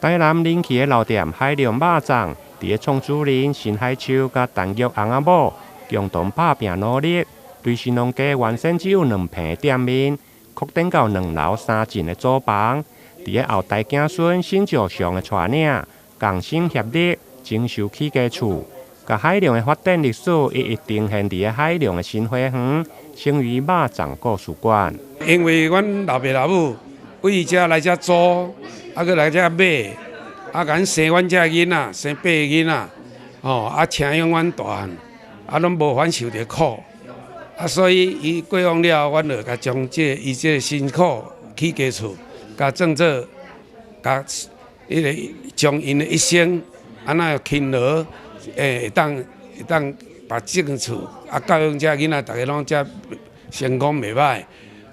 台南人氣的老店海龍肉粽，佇咧創主人辛海秋佮陳玉翁仔某共同拍拚努力，對新農街原先只有兩坪的店面，擴展到兩樓三進的祖房。佇咧後代子孫辛兆祥的帶領，共心協力整修起家厝，共海龍的發展歷史一一呈現佇咧海龍的新花園，成為肉粽故事館。因為阮老爸老母為遮來遮租，啊，閣來遮買，啊，共阮生阮遮囡仔，生八個囡仔，吼，啊，請養阮大漢，啊，攏無反受著苦，啊，所以伊過往了後，阮就共將這個伊這個辛苦起家厝，共當做，共彼个將𪜶的一生，按怎勤勞，會當把這間厝啊教養遮囡仔，逐个攏遮成功袂䆀。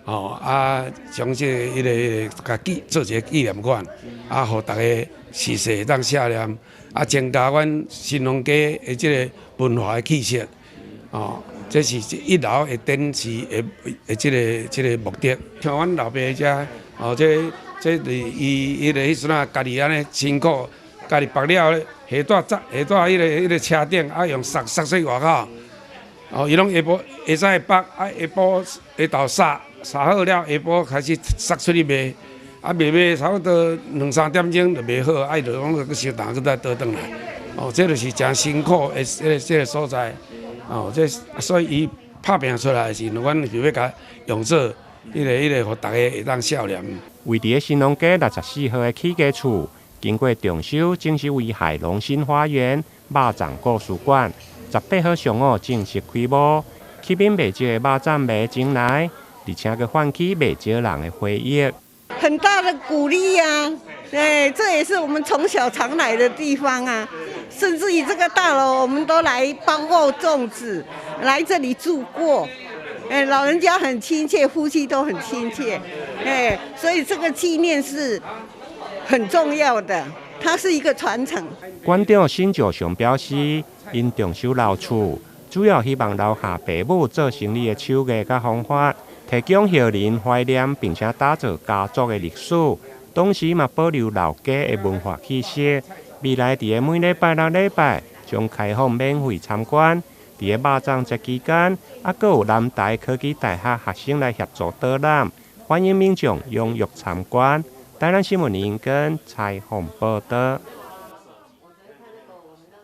吼啊，將這個彼个彼个共紀做一个紀念館，啊，予逐个時勢會當寫念，啊，增加阮新豐街的這个文化的氣息，哦，這是一樓的展示的的這個目的。像阮老爸遮，哦，這是伊彼个彼陣啊，家己按呢辛苦，家己縛了下帶下帶彼個車頂，啊，用索索出外口，哦，伊攏下晡下早會縛，啊，下晡下晝索。索好了，下晡開始索出去賣，啊賣賣差不多兩三點鐘就賣好，啊伊就講閣收擔閣再倒轉來。哦，這就是誠辛苦的這個所在。哦，這所以伊拍拚出來的時陣，阮就欲共用做彼個，予逐家會當笑臉。位佇咧新農街64號的起家厝，經過重修，正式為海龍新花園肉粽故事館。18號上午正式開幕，吸引袂少的肉粽迷前來。而且閣喚起袂少人的回憶。很大的鼓勵呀！哎，這也是我們從小常來的地方啊。甚至於這個大樓，我們都來包過粽子，來這裡住過。哎，老人家很親切，夫妻都很親切。哎，所以這個紀念是很重要的，它是一個傳承。館長辛兆祥表示，𪜶重修老厝，主要希望留下爸母做生意的手藝佮方法，提供後人懷念，並且打造家族的歷史，同時嘛保留老街的文化氣息。未來佇咧每禮拜六禮拜將開放免費參觀。佇咧肉粽節期間，猶閣有南台科技大學學生來協助導覽，歡迎民眾踴躍參觀。台南新聞林根採訪報導。